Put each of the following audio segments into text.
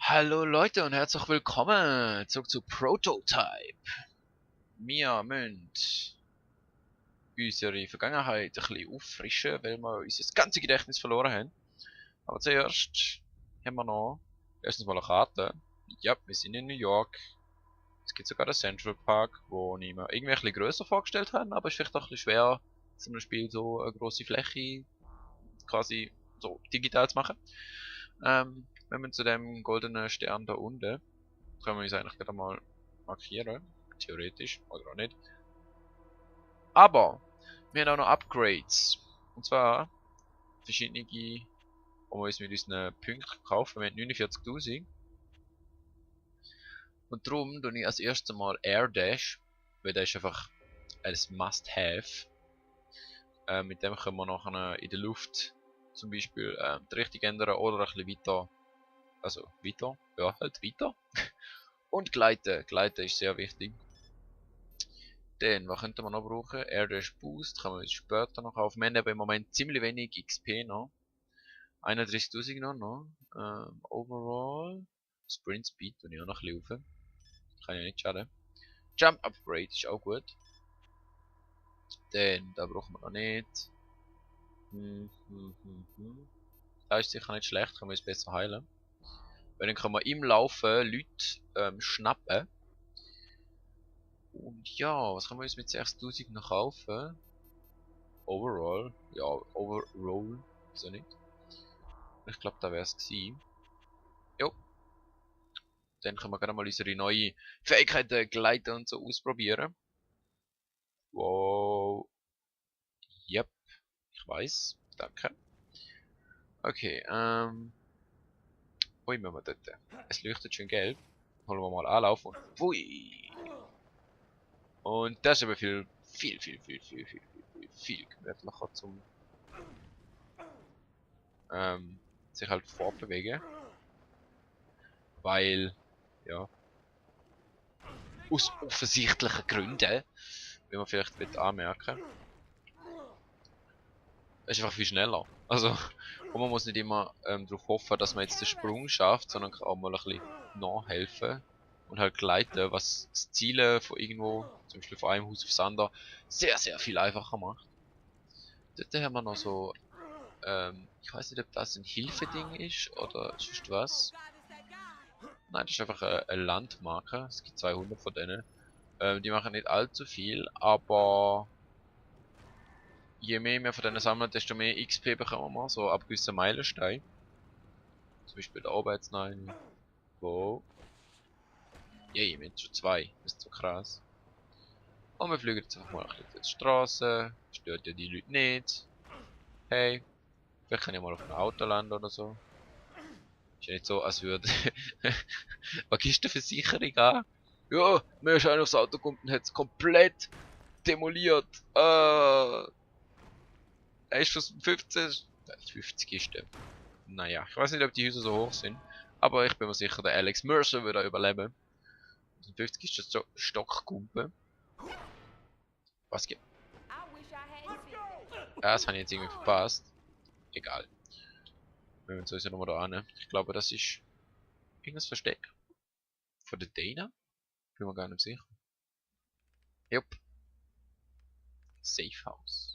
Hallo Leute und herzlich willkommen zurück zu Prototype. Wir müssen unsere Vergangenheit ein bisschen auffrischen, weil wir unser ganzes Gedächtnis verloren haben. Aber zuerst haben wir noch erstens mal eine Karte. Ja, wir sind in New York. Es gibt sogar den Central Park, wo ich mir irgendwie ein bisschen grösser vorgestellt habe, aber es ist vielleicht auch ein bisschen schwer, so einem Spiel so eine grosse Fläche quasi so digital zu machen. Wenn wir zu dem goldenen Stern da unten, können wir uns eigentlich gerade mal markieren. Theoretisch, oder auch nicht. Aber, wir haben auch noch Upgrades. Und zwar, verschiedene, die wir uns mit unseren Punkten kaufen. Wir haben 49.000. Und darum tue ich als erstes mal Air Dash, weil das ist einfach ein Must-Have. Mit dem können wir nachher in der Luft zum Beispiel die Richtung ändern oder ein bisschen weiter. Also weiter, ja halt weiter. Und gleiten. Gleiten ist sehr wichtig. Dann, was könnte man noch brauchen? Air Dash Boost, kann man uns später noch kaufen. Wir haben aber im Moment ziemlich wenig XP noch. 31.000 noch. Overall. Sprint Speed tue ich auch noch ein bisschen rauf. Kann ja nicht schaden. Jump Upgrade ist auch gut. Dann, da brauchen wir noch nicht. Da ist sicher nicht schlecht, können wir uns besser heilen. Weil dann kann man im Laufen Leute schnappen. Und ja, was können wir uns mit 6.000 noch kaufen? Overall. Ja, Overall. Wieso nicht? Ich glaube, da wäre es gewesen. Jo. Dann können wir gerne mal unsere neue Fähigkeiten gleiten und so ausprobieren. Wow. Yep. Ich weiß. Danke. Okay, wo müssen wir dort? Es leuchtet schön gelb. Holen wir mal Anlauf und pfui. Und das ist aber viel gemütlicher zum sich halt fortbewegen. Weil, ja, aus offensichtlichen Gründen, wie man vielleicht wird anmerken, es ist einfach viel schneller. Also, und man muss nicht immer darauf hoffen, dass man jetzt den Sprung schafft, sondern kann auch mal ein bisschen nachhelfen und halt gleiten, was das Zielen von irgendwo, zum Beispiel von einem Haus aufs andere, sehr viel einfacher macht. Dort haben wir noch so, ich weiß nicht, ob das ein Hilfeding ist oder sonst was. Nein, das ist einfach eine Landmarke. Es gibt 200 von denen. Die machen nicht allzu viel, aber je mehr wir von denen sammeln, desto mehr XP bekommen wir, so ab gewissen Meilenstein. Zum Beispiel der Arbeitsnein. Wow. Yay, wir haben schon zwei. Das ist so krass. Und wir fliegen jetzt einfach mal ein bisschen durch die Straße. Stört ja die Leute nicht. Hey, vielleicht kann ich mal auf ein Auto landen oder so. Ist ja nicht so, als würde... Was gibst du für Versicherung an? Ja, mir ist einer aufs Auto gekommen und hat es komplett demoliert. Er ist schon 15... 50 ist der. Naja, ich weiß nicht, ob die Häuser so hoch sind. Aber ich bin mir sicher, der Alex Mercer würde überleben. 50 ist das Stockkumpe. Was gibt? Das habe ich jetzt irgendwie verpasst. Egal. Wir müssen sowieso nochmal da an. Ich glaube, das ist irgendein Versteck. Von der Dana? Bin mir gar nicht sicher. Jupp. Safe House.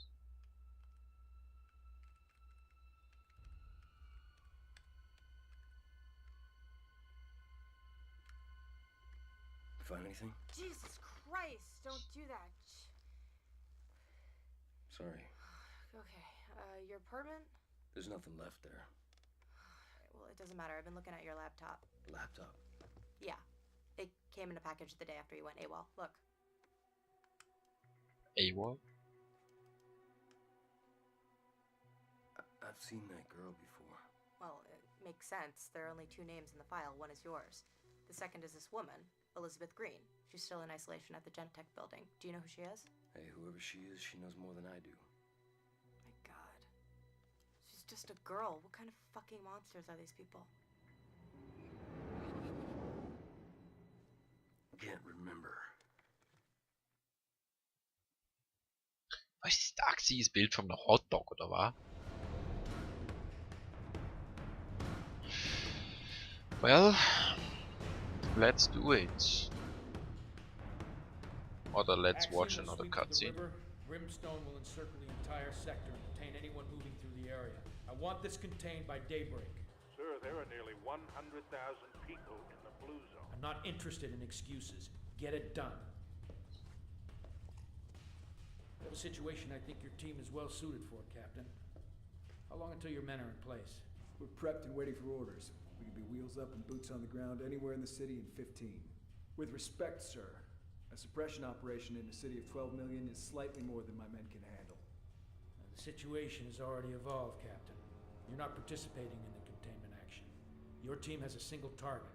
Find anything? Jesus Christ, don't do that. Sorry. Okay, your apartment? There's nothing left there. Well, it doesn't matter. I've been looking at your laptop. Laptop. Yeah. It came in a package the day after you went AWOL. Look. AWOL? I've seen that girl before. Well, it makes sense. There are only two names in the file. One is yours. The second is this woman, Elizabeth Green. She's still in isolation at the Gentech building. Do you know who she is? Hey, whoever she is, she knows more than I do. My god. She's just a girl. What kind of fucking monsters are these people? Can't remember. Was ist da gewesen? Das Bild von einem Hotdog oder was? Well, Let's do it. Oder let's Axiom watch will another sweep to the cutscene. river. Brimstone will encircle the entire sector and contain anyone moving through the area. I want this contained by daybreak. Sir, there are nearly 100,000 people in the blue zone. I'm not interested in excuses. Get it done. You have a situation I think your team is well suited for, Captain. How long until your men are in place? We're prepped and waiting for orders. We can be wheels up and boots on the ground anywhere in the city in 15. With respect, sir, a suppression operation in a city of 12 million is slightly more than my men can handle. The situation has already evolved, Captain. You're not participating in the containment action. Your team has a single target,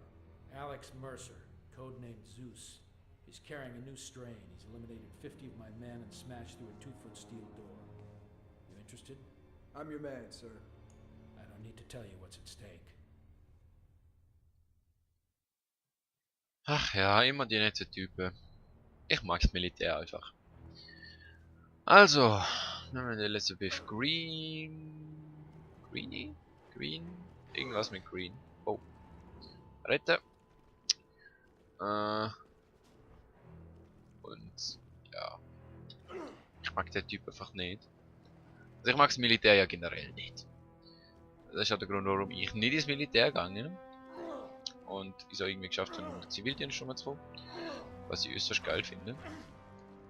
Alex Mercer, codenamed Zeus. He's carrying a new strain. He's eliminated 50 of my men and smashed through a 2-foot steel door. You interested? I'm your man, sir. I don't need to tell you what's at stake. Ach ja, immer die nette Typen. Ich mag's Militär einfach. Also, nehmen wir Elizabeth Green. Irgendwas mit Green. Oh. Retten. Und ja. Ich mag den Typ einfach nicht. Also ich mag das Militär ja generell nicht. Das ist auch der Grund, warum ich nicht ins Militär gegangen. Und ich so irgendwie geschafft habe, den Zivildienst schon mal zu kommen. Was ich äußerst geil finde.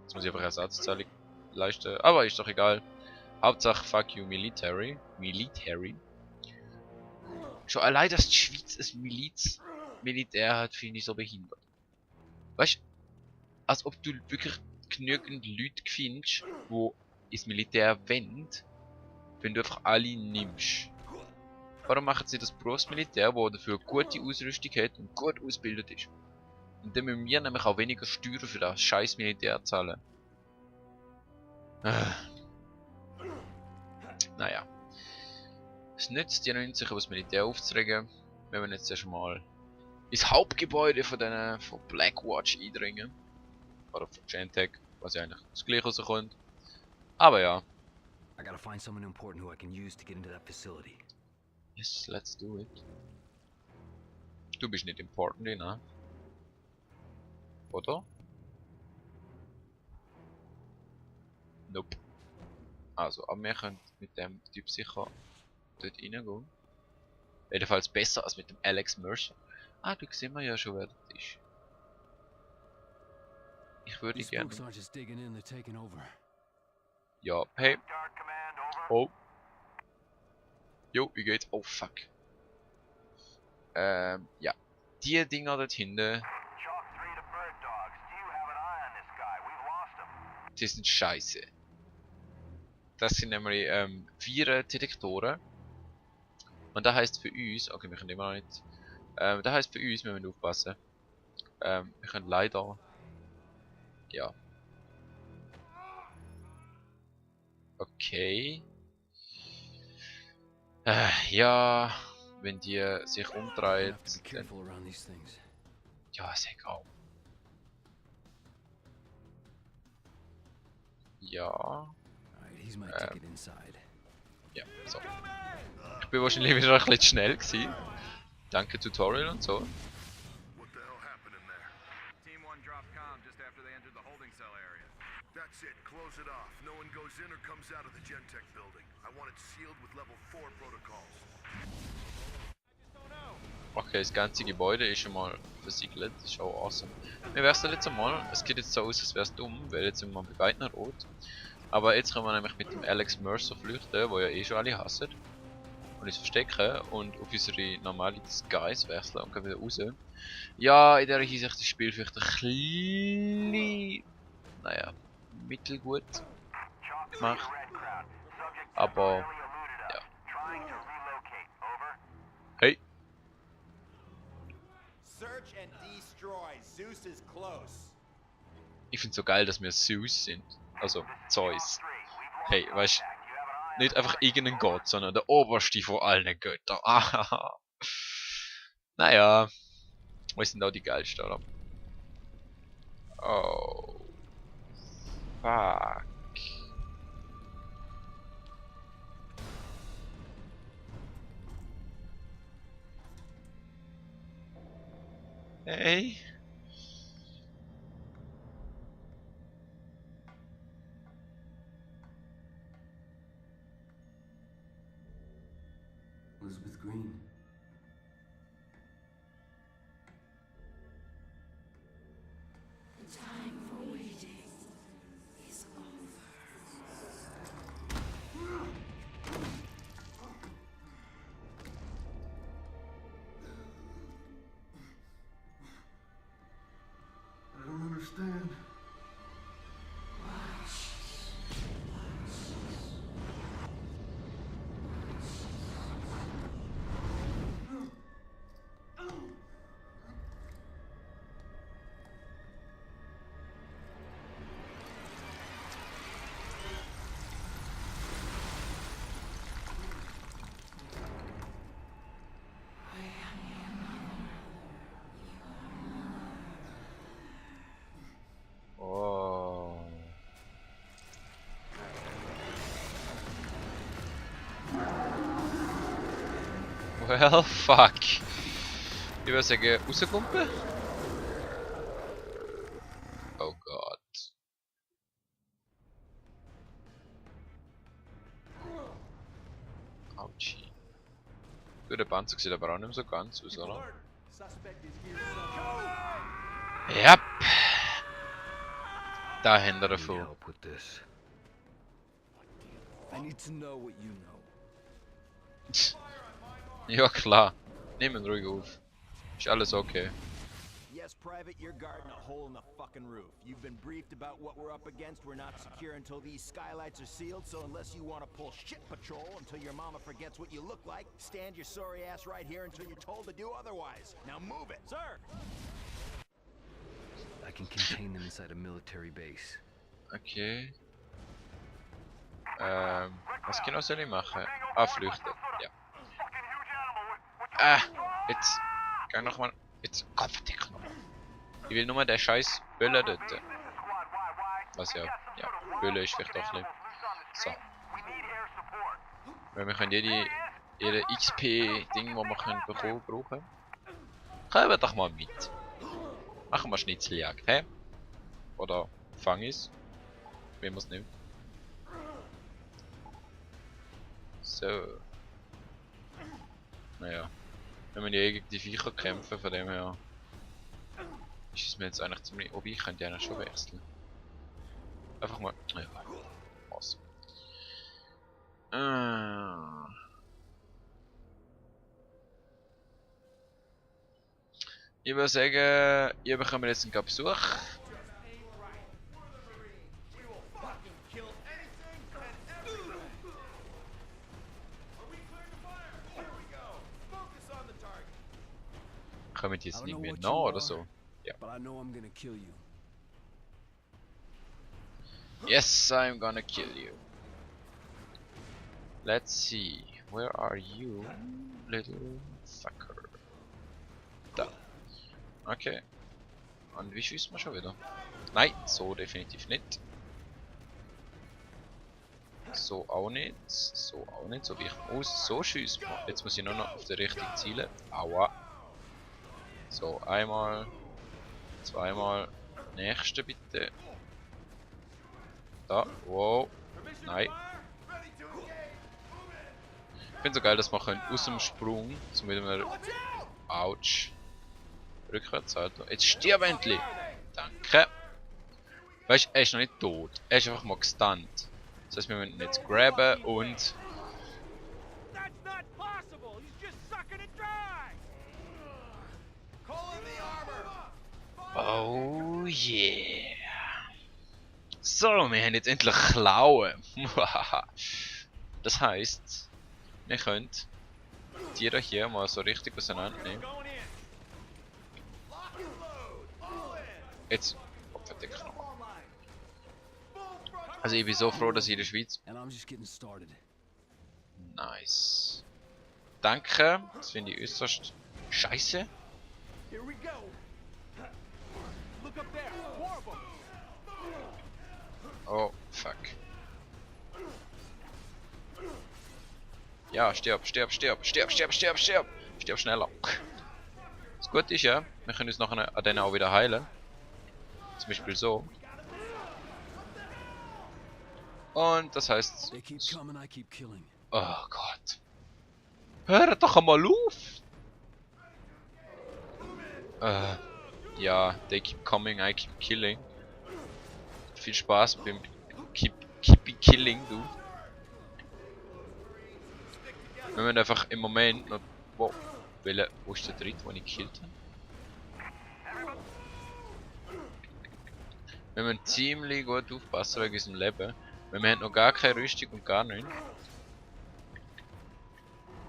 Jetzt muss ich einfach Ersatzzahlung leisten. Aber ist doch egal. Hauptsache fuck you Military. Schon allein, dass die Schweiz ein Militär hat, finde ich so behindert. Weißt du, als ob du wirklich genügend Leute findest, die ins Militär wollen, wenn du einfach alle nimmst. Warum machen sie das Berufsmilitär, das dafür gute Ausrüstung hat und gut ausgebildet ist? Und dann müssen wir nämlich auch weniger Steuern für das scheiß Militär zahlen. Naja. Es nützt ja nicht, sich über das Militär aufzuregen, wenn wir jetzt erst mal ins Hauptgebäude von Blackwatch eindringen. Oder von Gentek, was ja eigentlich das gleiche rauskommt. Aber ja. I gotta find someone important who I can use to get into that facility. Yes, let's do it. Du bist nicht important enough. Oder? Nope. Also, aber wir können mit dem Typ sicher dort reingehen. Jedenfalls besser als mit dem Alex Mercer. Ah, da sehen wir ja schon, wer das ist. Ich würde These gerne. spooks aren't just digging in, they're taking over. Ja, hey. Oh. Jo, wie geht's? Oh, fuck. Ja. Die Dinger dort hinten. Die sind scheiße. Das sind nämlich 4 Detektoren. Und das heisst für uns, okay, wir können immer noch nicht. Das heisst für uns, wir müssen aufpassen. Wir können leider. Ja. Okay. Ja, wenn die sich I umdreht. have to be careful around these things. Ja, ist egal. Ja. Alright, he's my ticket inside. Ja, so. Ich bin wahrscheinlich wieder ein bisschen schnell gewesen. Danke Tutorial und so. What the hell happened in there? Team 1 dropped comm just after they entered the holding cell area. That's it. Close it off. No one goes in or comes out of the Gentech building. I want it sealed with level 4 protocols. Okay, das ganze Gebäude ist schon mal versiegelt. Das ist auch awesome. Wir wechseln jetzt einmal. Es geht jetzt so aus, als wäre es dumm, weil jetzt sind wir bei beiden rot. Aber jetzt können wir nämlich mit dem Alex Mercer flüchten, wo ja eh schon alle hassen. Und uns verstecken und auf unsere normale Disguise wechseln und gehen wieder raus. Ja, in der Hinsicht ist das Spiel vielleicht ein bisschen, naja, mittelgut gemacht. Aber, ja. Hey. Search and destroy. Zeus is close. Ich find's so geil, dass wir Zeus sind. Also, Zeus. Hey, weißt du, nicht einfach irgendein Gott, sondern der oberste von allen Göttern. Naja. Wir sind auch die geilsten, oder? Oh. Fuck. Hey. Elizabeth Green. The time for waiting is over. I don't understand. Oh. Well, fuck. Ich würde sagen, rauskumpen? Oh Gott. Ouchie. Gut, der Panzer sieht aber auch nicht mehr so ganz aus, oder? Ja. Da haben wir davon. Help with this. I need to know what you know. Ja klar. Nimm ihn ruhig auf. Ist alles okay. Yes, Private, you're guarding a hole in the fucking roof. You've been briefed about what we're up against. We're not secure until these skylights are sealed, so unless you want to pull shit patrol until your mama forgets what you look like, stand your sorry ass right here until you're told to do otherwise. Now move it, sir! I can contain them inside a military base. Okay. Was genau soll ich machen? Ah, flüchten. Ja. Ah, jetzt. Gang nochmal. Jetzt. Gott, verdick nochmal. Ich will nur den scheiß Böller dort. Was ja. Ja, Böller ist vielleicht auch ein bisschen. So. Weil wir können jede XP-Ding, wo wir können bekommen, brauchen. Kommen doch mal mit. Machen wir Schnitzeljagd, hä? Oder Fangis? Wie man es nimmt. So. Naja. Wenn wir ja gegen die Viecher kämpfen, von dem her. Ist es mir jetzt eigentlich ziemlich. Wobei, ich könnte ja eigentlich schon wechseln. Einfach mal. Ja. Was? Ich würde sagen, ihr bekommt jetzt einen Besuch. Kommen die jetzt nicht mehr nach oder so? Ja. Yes, I'm gonna kill you. Let's see. Where are you, little fucker? Da. Okay. Und wie schießt man schon wieder? Nein, so definitiv nicht. So auch nicht. So auch nicht. So wie ich muss. So schießt man. Jetzt muss ich nur noch auf den richtigen zielen. Aua. So, einmal. Zweimal. Nächste bitte. Da. Wow. Nein. Ich finde so geil, dass man aus dem Sprung, so mit einem Autsch. Rückwärts, Alter. Jetzt stirb endlich! Danke! Weißt du, er ist noch nicht tot. Er ist einfach mal gestunt. Das heißt, wir müssen ihn jetzt grabben und. Oh yeah! So, wir haben jetzt endlich Klauen. Das heisst, wir können die da hier mal so richtig auseinandernehmen. Jetzt. Oh, verdeckt nochmal. Also ich bin so froh, dass ich in der Schweiz. Nice. Danke. Das finde ich äußerst scheiße. Oh, fuck. Ja, stirb, stirb, stirb, stirb, stirb, stirb, stirb. Stirb schneller. Das Gut ist ja, wir können uns nachher an denen auch wieder heilen. Zum Beispiel so. Und das heißt... They keep coming, I keep killing. Oh Gott. Hör doch einmal auf! Ja, they keep coming, I keep killing. Viel Spaß beim Keep Killing, du. Wir müssen einfach im Moment noch... Wow, wo ist der dritte, den ich gekillt habe? Wir müssen ziemlich gut aufpassen wegen unserem Leben. Weil wir haben noch gar keine Rüstung und gar nichts.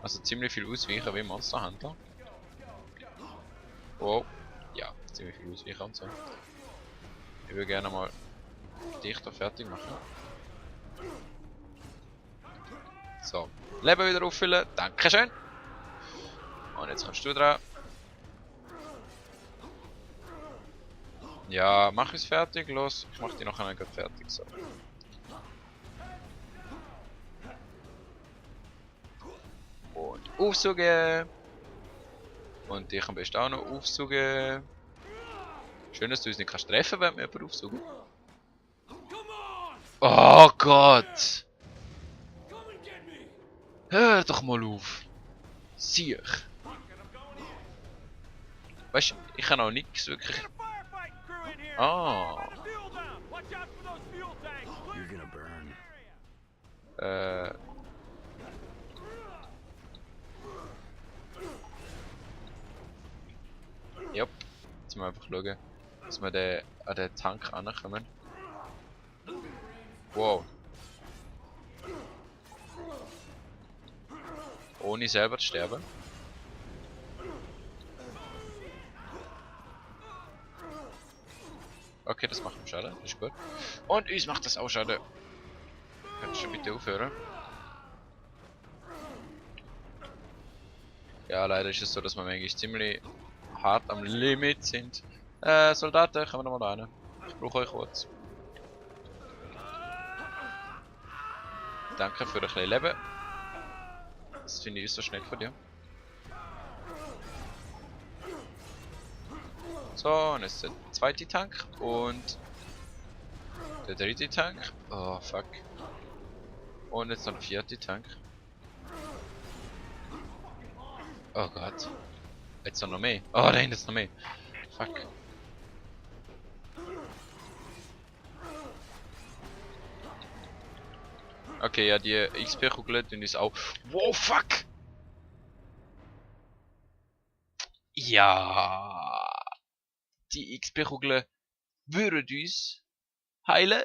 Also ziemlich viel ausweichen wie Monster Hunter. Wow. Ja, ziemlich viel ausweichen und so. Ich würde gerne mal dich da fertig machen. So. Leben wieder auffüllen. Dankeschön. Und jetzt kannst du dran. Ja, mach es fertig. Los. Ich mach die noch einmal fertig. So. Und aufsuchen. Und dich am besten auch noch aufsuchen. Schön, dass du uns nicht kannst treffen, wenn wir jemanden aufsuchen. Oh Gott! Hör doch mal auf! Siech! Weißt du, ich kann auch nichts wirklich. Ah! You're gonna burn. Jupp. Jetzt müssen wir einfach schauen, dass wir an den Tank rankommen. Wow. Ohne selber zu sterben. Okay, das macht Schaden, das ist gut. Und uns macht das auch Schaden. Könntest du bitte aufhören? Ja, leider ist es so, dass wir eigentlich ziemlich hart am Limit sind. Soldaten, kommen wir mal rein. Ich brauche euch kurz. Danke für ein bisschen Leben. Das finde ich so schnell von dir. So, und jetzt der zweite Tank und der dritte Tank. Oh, fuck. Und jetzt noch der vierte Tank. Oh Gott. Jetzt noch mehr. Oh, da hinten ist noch mehr. Fuck. Okay, ja, die XP-Kugel tun ist auch. Wow, fuck! Ja. Die XP-Kugel würde uns heilen.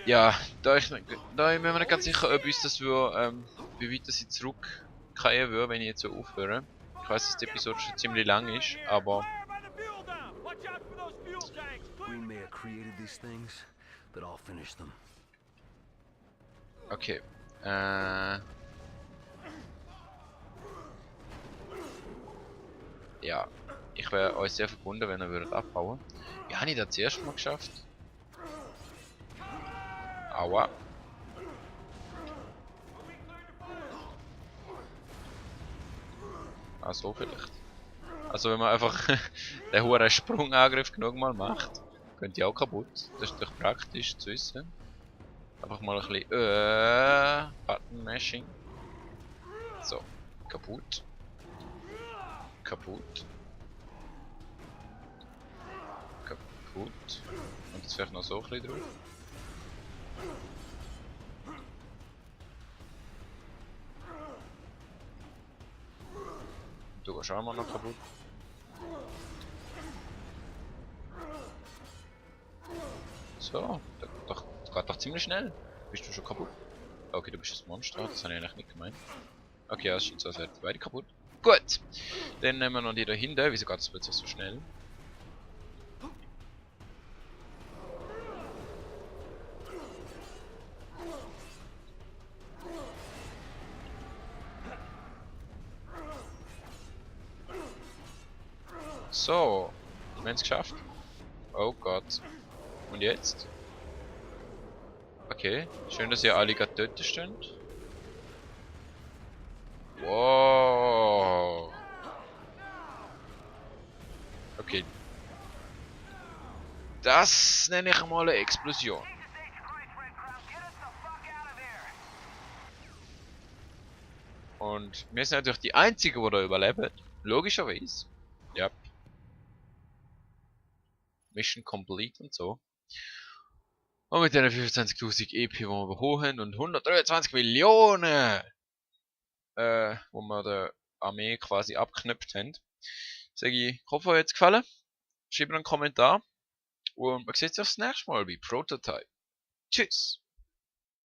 Ja, da bin ich mir nicht ganz sicher, ob uns das würde, wie weit sie zurückkehren würde, wenn ich jetzt so aufhöre. Ich weiß, dass die Episode schon ziemlich lang ist, aber. Green may have created these things, but I'll finish them. Okay. Ja, ich wäre euch sehr verbunden, wenn ihr würdet abbauen. Wie habe ich das zuerst mal geschafft? Aua. Ah, so vielleicht. Also wenn man einfach den hohen Sprungangriff genug mal macht, könnt ihr auch kaputt. Das ist doch praktisch zu wissen. Einfach mal ein bisschen Button Mashing. So, kaputt. Kaputt. Kaputt. Und jetzt vielleicht noch so ein bisschen drauf. Du gehst auch mal noch kaputt. So, das geht doch ziemlich schnell. Bist du schon kaputt? Okay, du bist das Monster, das habe ich eigentlich nicht gemeint. Okay, ja, es scheint so, als wären die beide kaputt. Gut, dann nehmen wir noch die dahinter. Wieso geht das plötzlich so schnell? So, wir haben es geschafft. Oh Gott. Und jetzt? Okay, schön, dass ihr alle gerade dort stehen. Wow. gehen. Das nenne ich mal eine Explosion. Und wir sind natürlich die Einzigen, die da überleben. Logischerweise. Ja. Mission complete und so. Und mit den 25.000 EP, die wir bekommen haben, und 123 Millionen, wo wir der Armee quasi abgeknüpft haben, sage ich hoffe, euch hat es gefallen. Schreibt einen Kommentar. Und man sieht sich das nächste Mal bei Prototype. Tschüss!